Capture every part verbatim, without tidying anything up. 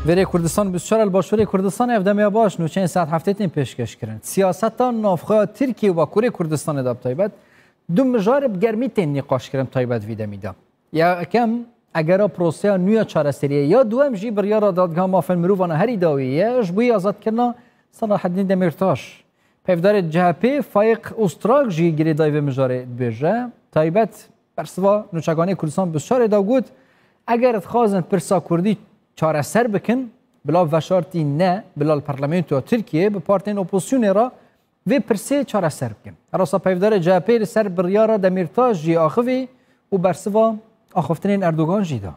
Vêrê Kurdistan bîst û çar li Başûrê Kurdistanê ev demê ya baş nûçeyên saet heftê tên pêşkêş kirin. Siyaseta navxweya Tirkiye û Bakurê Kurdistanê de bi taybet du mijar bi germî tên nîqaş kirin bi taybet vî demî de. Ya yekem, egera proseya nû ya çareseriyê, ya duwem jî biryara Dadgeha Mafên Mirovan a herî dawî ye ji bo azadkirina Selahaddîn Demîrtaş. Peyvdarê C H P Faîq Oztrak jî girêdayî vê mijarê dibêje. Taybet bersiva nûçeganê Kurdistan bîst û çarê de got, eger dixwazin pirsa Kurdî çareser bikin, bila veşartî ne, bila li Parlamentoya Tirkiyeyê bi partiyên opozisyonê re vê pirsê çareser bikin. Herwesa peyvdarê C H P li ser biryara Demîrtaş jî axivî û bersiva axiftinên Erdogan jî da.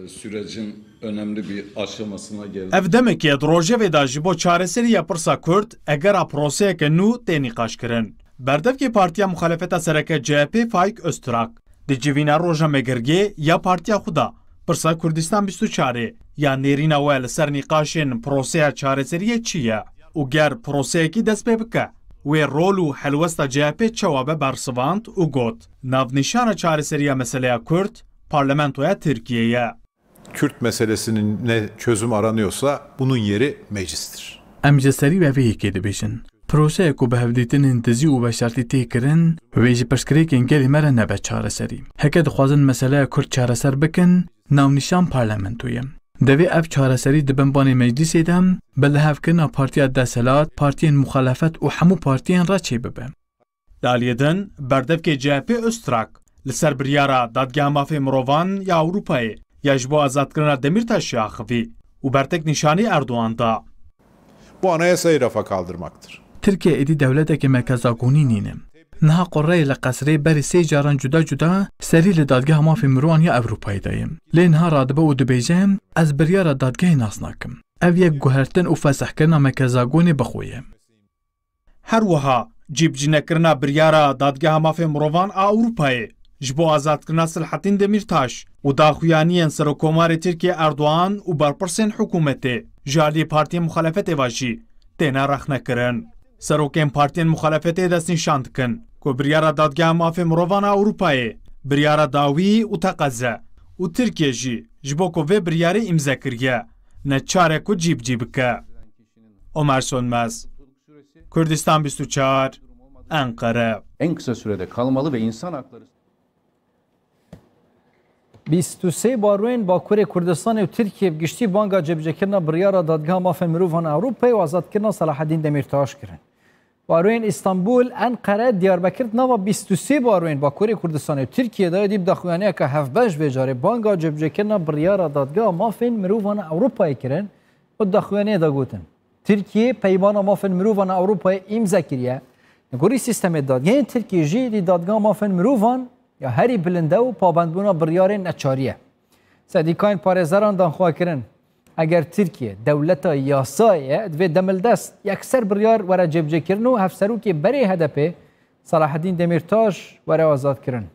Sürecin önemli bir aşamasına geldi. Ev demekê di rojevê de ji bo çareseriya pirsa Kurd egera proseyeke nû tê nîqaşkirin. Berdevkê Partiya Muxalefeta Sereke C H P Faîk Öztrak di civîna rojnamegergê ya partiya xwe de pirsa Kurdistan bîst û çarê ya nêrîna we li ser nîqaşên proseya çareseriyê çi ye û ger proseyekî dest pê bike, wê rol û helwesta C H P çawa be bersivand û got, navnîşana çareseriya meseleya Kurd Parlamentoya Tirkiyê ye. Kürt meselesinin ne çözüm aranıyorsa bunun yeri meclistir. Em ji serî ve vê yekê dibêjin. Proseyek ku bi hevdîtinên dizî û veşartî tê kirin, wê ji pirsgirêkên gelê me re nebe çareserî. Heke dixwazin meseleya Kurd çareser bikin, navnîşan parlamento ye. Divê ev çareserî di bin banê meclîsê de bi lihevkirina partiya desthilat, partiyên muxalefet û hemû partiyên re çêbibe. Di aliyê din, berdevkê C H P Öztrak li ser biryara Dadgeha Mafê Mirovan ya Ewropayê ya ji bo azadkirina Demîrtaşê axivî û bertek nîşanî Erdogan da. Bu anayasayı rafa kaldırmaktır. Tirkiye êdî dewletekê merkezagonî nîne. Niha qurreyê li qesrê berî sê caran cuda cuda serî li Dadgeha Mafê Mirovan ya Ewropayê de ye. Lê niha radibe û dibêje, ez biryara dadgehê nas nakim. Ev yek guhertin û fesihkirina merkezagonê bi xwe ye. Her wiha cîbicînekirina biryara Dadgeha Mafê Mirovan a Ewropayê ji bo azadkirina Selahaddîn Demîrtaş û daxuyaniyên Serokkomarê Tirkiyê Erdogan û berpirsên hikûmetê ji aliyê partiyên muxalefetê ve jî têne rexnekirin. Serokên partiyên muxalefetê destnîşan dikin ku biryara Dadgeha Mafê Mirovan a Ewropayê biryara dawî û teqez e û Tirkiye jî ji bo ku vê biryarê îmze kiriye, neçar e ku cîbicî bike. Omer Sönmez, Kurdistan bîst û çar, Enqere. En kısa sürede kalmalı ve insan hakları Bîst û sê baroyên Bakurê Kurdistanê û Tirkiye bi giştî banga cebicekirina biryara Dadgeha Mafên Mirovan a Ewropayê û azadkirina Selahaddîn Demîrtaş kirin. Baroyên Îstanbul, Enqere, Diyarbekir di nava bîst û sê baroyên Bakurê Kurdistanê û Tirkiye de yê dî bi daxuyaniyeke hevbeş vê carê banga cebicekirina biryara Dadgeha Mafên Mirovan a Ewropayê kirin û di daxuyaniyê de gotin, Tirkiye Peymana Mafên Mirovan a Ewropayê îmze kiriye. Li gorî sîstemê dadgehên Tirkiyê jî dî Dadgeha Mafên Mirovan ya herî bilind e û pabendbûna biryarên neçarî ye. Sendîkayên parêzeran dan xwekirin, eger Tirkiye dewleta yasayê ye, divê demildest yekser biryar were cêbicêkirin û hevserokê berê H D P Selahaddîn Demîrtaş were azadkirin.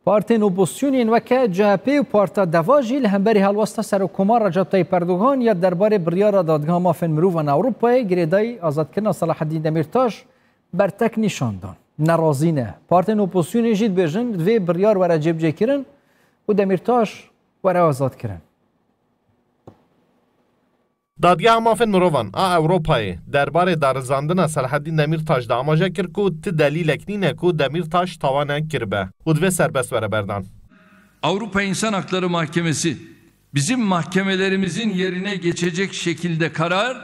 Partên opozisyonê yên weke C H P û Parta Deva jî li hemberî helwesta Serokkomar Recep Tayyip Erdogan ya derbarê biryara Dadgeha Mafên Mirovan a Ewropayê girêdayî azadkirina Selahaddîn Demîrtaş bertek nîşan dan. Nerazî ne. Partên opozisyonê jî dibêjin divê biryar were cêbicêkirin û Demîrtaş were azadkirin. Dadgeha Mafên Mirovan a Ewropayê derbarê darizandina Selahaddîn Demîrtaş de amaje kir ku ti delîlek nîne ku Demîrtaş tawanek kiribe û divê serbest were berdan. Avrupa İnsan Hakları Mahkemesi bizim mahkemelerimizin yerine geçecek şekilde karar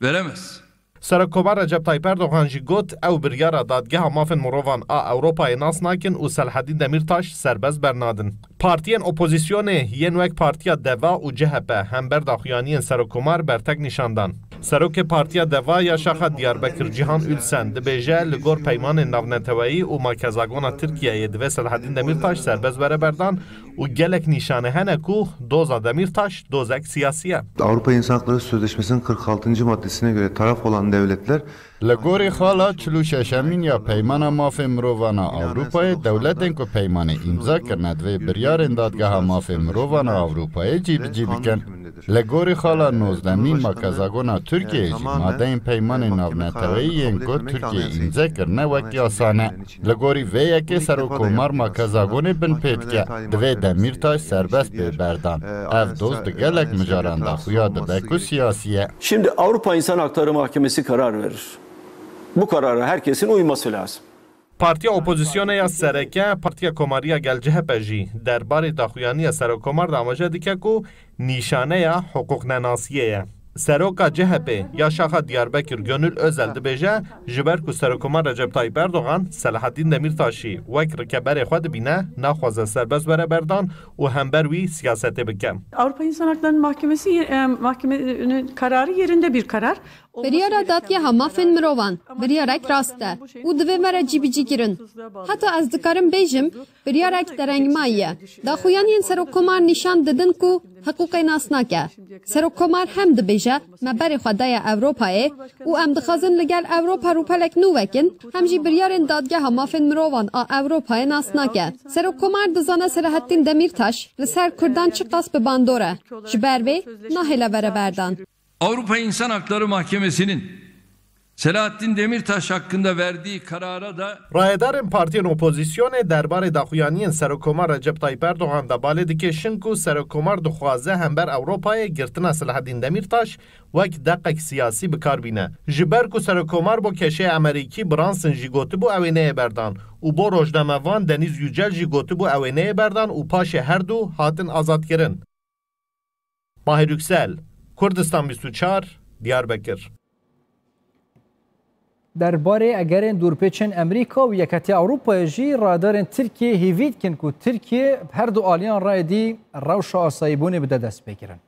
veremez. Serokkomar Recep Tayyip Erdogan jî got, ew biryara Dadgeha Mafên Mirovan a Ewropayê nas nakin û Selahaddîn Demîrtaş serbest bernadin. Partiyên opozisyonê yên wek Partiya Deva û C H P hember daxuyaniyên Serokkomar bertek nîşan dan. Serokê Partiya Deva ya Şaxa Diyarbekir Cîhan Ülsen dibêje, li gor peymanên navneteweyî û merkezagona Tirkiyeyê divê Selahaddîn Demîrtaş serbest were berdan û gelek nîşane hene ku doza Demîrtaş dozek siyasî ye. Avrupa İnsan Hakları Sözleşmesi'nin kırk altıncı maddesine göre taraf olan devletler Li gorî xala çil û şeşemîn ya Peymana Mafên Mirovan a Ewropayê, dewletên ku peymanê îmza kirine divê biryarên Dadgeha Mafên Mirovan a Ewropayê cîbicî bikin. Li gorî xala nozdemîn makezagona Tirkiyeyê jî madeyên peymanên navneteweyî yên ku Tirkiye îmze kirine wek yasa ne. Li gorî vê yekê serokkomar makezagonê binpê dike. Divê Demîrtaş serbest bê berdan. Ev doz di gelek mijaran de xuya dibe ku siyasî ye. Şimdi Avrupa İnsan Hakları Mahkemesi karar verir. Bu karara herkesin uyması lazım. Partiya Opozisyonê ya Sereke, Partiya Komariya Gel, C H P, jî derbarê daxuyaniya serokkomar de amaje dike ku nîşaneya hiqûqnenasiyê ye. Seroka C H P ya şaxa Diyarbekir Gönül Özel dibêje, ji ber ku Serokkomar Recep Tayyip Erdogan Selahaddin Demirtaşî wek rikeberê xwe dibîne, naxwaze serbest were berdan û hember wî siyasetê bike. Avrupa İnsan Hakları Mahkemesi, e, mahkemenin kararı yerinde bir karar. Biryara Dadgeha Mafên Mirovan biryarek rast e û divê were cîbicîkirin. Heta ez dikarim bêjim, biryarek derengmayî ye. Daxuyaniyên serokkomar nîşan didin ku hiqûqê nas nake. Serokkomar hem dibêje, me berê xwe daye Ewropayê û em dixwazin li gel Ewropa rûpelek nû vekin, hem jî biryarên Dadgeha Mafên Mirovan a Ewropayê nas nake. Serokkomar dizane Selahaddin Demirtaş li ser Kurdan çiqas bi bandor e. Ji ber vê nahêle were berdan. Avrupa İnsan Hakları Mahkemesi'nin Selahattin Demirtaş hakkında verdiği karara da Rayedarên partiyên opozisyonê derbarê daxuyaniyên Serokkomar Recep Tayyip Erdogan de balê dikêşin ku Serokkomar dixwaze hember Ewropayê girtina Selahaddin Demirtaş wek deqek siyasî bi kar bîne. Ji ber ku Serokkomar bo keşê Amerîkî Brunson jî gotibû ew ê neyê berdan û bo rojnamevan Deniz Yücel jî gotibû ew ê neyê berdan û paşê her du hatin azadkirin. Mahir Yüksel, Kurdistan bîst û çar, Diyarbekir. Derbarê egerên dûrpêçên Amerîka û Yeketiya Ewropayê jî rayedarên Tirkiyê hêvî dikin ku Tirkiye bi her du aliyan rayê dî rewşa asayîbûnê bide destpêkirin.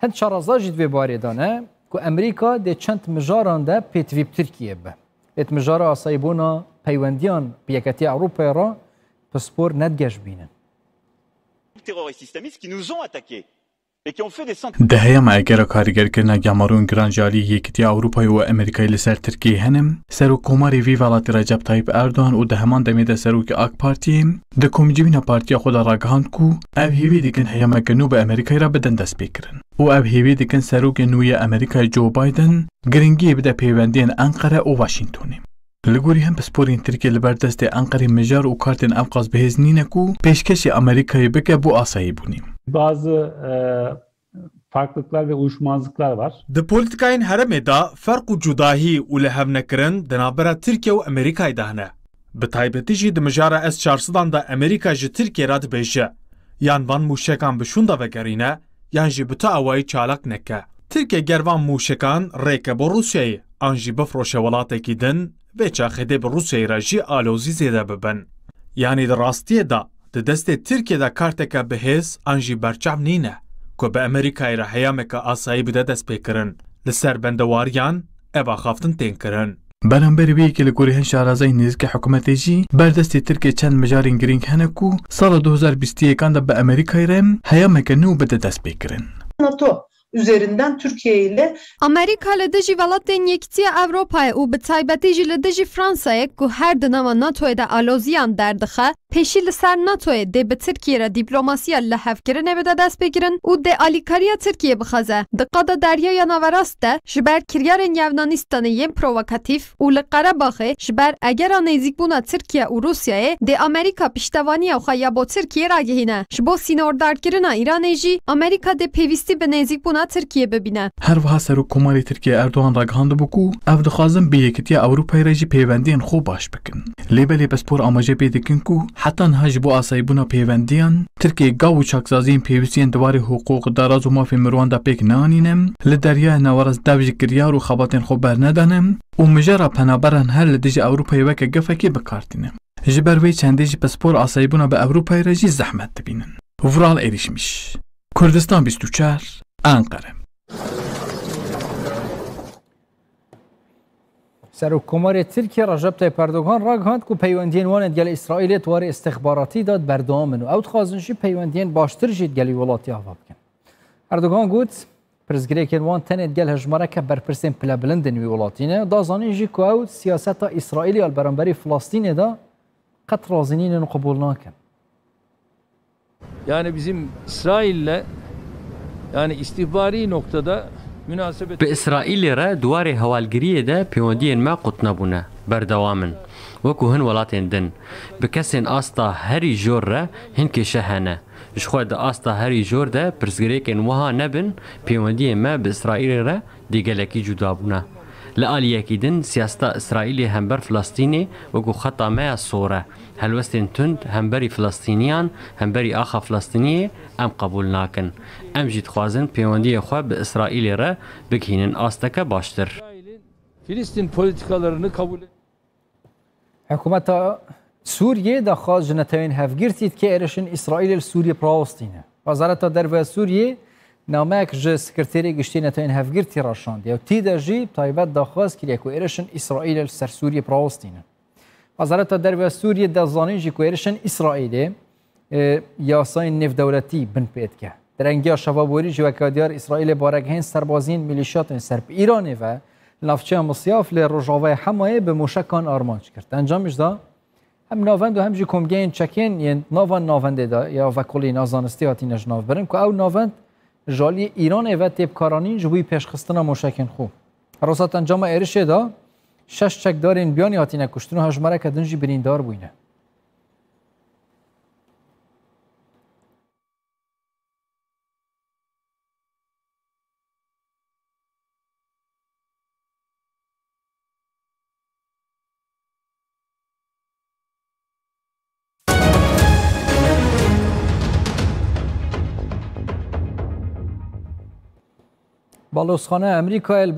Hin şarazar jî di vê barê de ne ku Amerîka dê çend mijaran de pêtivî bi Tirkiyê bibe. Lê di mijara asayîbûna peywendiyan bi Yeketiya Ewropayê re pispor ne digeh ji bînin. Terroristes islamistes qui nous ont attaqués et qui ont fait des centaines Di heyama egera karîgerkirina gemarûn giran ji alî Yekîtiya Ewropayê û Amerîkayê li ser Tirkiyeyê hene, Serokkomarê vî welatî Recep Tayyip Erdogan û di heman demê de Serokê AK Partiyê di komcivîna partiya xwe de ragihand ku ev hêvî dikin heyameke nû bi Amerîkayê re bidin destpêkirin û ev hêvî dikin Serokê nû yê Amerîkayê Joe Biden giringiyê bide pêwendiyên Enqere û Washingtonê. Li gorî hin pisporên Tirkiye li ber destê Enqerê mijar û kartên ewqas bihêz nîne ku pêşkêşî Amerîkayê bike bo asayîbûnê. Bazı, e, farklılıklar ve uyuşmazlıklar var. Di polîtîkayên herêmê de ferq û cudahî û lihevnekirin di navbera Tirkiye û Amerîkayê de hene. Bi taybetî jî di mijara S çar sedan de Amerîka ji Tirkiye re dibêje, yan van mûşekan bi şûnda vegerîne, yan jî bi tu awayî çalak neke. Tirkiye ger van mûşekan rêke bo Rûsyayê, an jî bifroşe welatekî din, vê çaxê dê bi Rûsyayê re jî alozî zêde bibin. Yanî di rastiyê de di destê Tirkiye de karteke bihêz an jî berçav nîne ku bi Amerîkayê re heyameke asayî bide destpêkirin. Li ser bendewariyan ev axaftin tên kirin. Beramberî vê yekê li gorî hin şarazayên nêzîkî hikûmetê jî ber destê Tirkiyê çend mijarên girîng hene ku sala du hezar bîst û yekan de bi Amerîkayê re heyameke nû bide destpêkirin. NATO üzerinden Türkiye ile Amerîka li dijî welatên Yekîtiya Ewropayê û bi taybetî jî li dijî Fransayê ku her di nava NATOyê de aloziyan derdixe, pêşî li ser NATOyê dê bi Tirkiyê re dîplomasiya lihevkirinê bide destpêkirin û dê alîkariya Tirkiyê bixwaze. Di qada Deryaya Naverast de ji ber kiryarên Yevnanîstanê yên provokatîf û li Qerebaxê ji ber egera nêzîkbûna Tirkiye û Rûsyayê dê Amerîka piştevaniya xwe ya bo Tirkiyê ragihîne. Ji bo sînordarkirina Îranê jî Amerîka dê pêwîstî bi nêzîkbûna Tirkiyê bibîne. Her wiha Serokkomarê Tirkiyê Erdogan ragihandibû ku ev dixwazin bi Yekîtiya Ewropayê re jî pêwendiyên xwe baş bikin. Lê belê pispor amaje pê dikin ku heta niha ji bo asayîbûna pêwendiyan Tirkiye gav û çaksaziyên pêwîst yên di warê hiqûq, daraz û mafên mirovan de pêk neanîne, li Deryaya Naverast dev ji kiryar û xebatên xwe bernedane û mijara penaberan her li dijî Ewropayê weke gefekê bi kar tîne. Ji ber vê çendê jî pispor asayîbûna bi Ewropayê re jî zehmet dibînin. Vural Erişmiş, Kurdistan bîst û çar, Enqere. Serokkomarê Tirkiyê Recep Tayyip Erdogan ragihand ku peywendiyên wan ê di gel Îsraîlê di warê îstixbaratî de berdewam in û ew dixwazin jî peywendiyên baştir jî di gelî welatî ava bikin. Erdogan got, pirsgirêkên wan tenê di gel hejmareke berpirsên pilebilind ên wî welatî ne, da zanîn jî ku ew siyaseta Îsraîlê ya li beramberî Filistînê de qet razî nînin û qebûl nakin. Yani bizim İsrail'le yani istihbari noktada münasebet Bi Îsraîlê re di warê hewalgiriyê de pêwendiyên me qut nebûne, berdewam in. Wekû hin welatên din, bi kesên asta herî jor re hin kêşe hene. Ji xwe di asta herî jor de pirsgirêkên wiha nebin, pêwendiyên me bi Îsraîlê re dê gelekî cuda bûne. Li aliyekî din, siyaseta Îsraîlê hember Filistînê wekû xeta me ya sor e. Helwestên tund hemberî Filistîniyan, hemberî axa Filistîniyê em qebûl nakin. Em jî dixwazin pêwendiyê xwe bi Îsraîlê re bigihînin asteke baştir. Filistin politikalarını kabul Hikûmeta Sûriyê daxwaz ji netewên hevgirtî dike êrişên Îsraîlê li Sûriyê bi rawestîne. Wezareta Derve ya Sûriyê nameyek ji Sekreterê Giştî Netewên Hevgirtî re şandiye û tî de jî bi taybet daxwaz kiriye ku êrişên Îsraîlê li ser Sûriyê bi rawestîne. Wezareta Derve ya Sûriyê da zanîn jî ku êrişên Îsraîlê e, yasayên nêvdewletî bin pê dike. Di rengiya şeva borî jî weke diyar Îsraîlê baregehên serbazî yên milîşyatên ser bi Îranê ve li navçeya Misyaf li rojavayê Hemayê bi mûşekan armanc kir. Di encamê jî de hem navend û hem jî komgehên çekên yên nava navendê de ya vekolîna zanistî hatine ji nav birin ku ew navend ji aliyê Îranê ve tê bikaranîn ji bo pêşxistina mûşekên xwe. Her wisa di encama êrişê de şeş çekdarên biyanî hatine kuştin û hejmareke din jî birîndar bûyne. Balozxaneya Amerîkayê li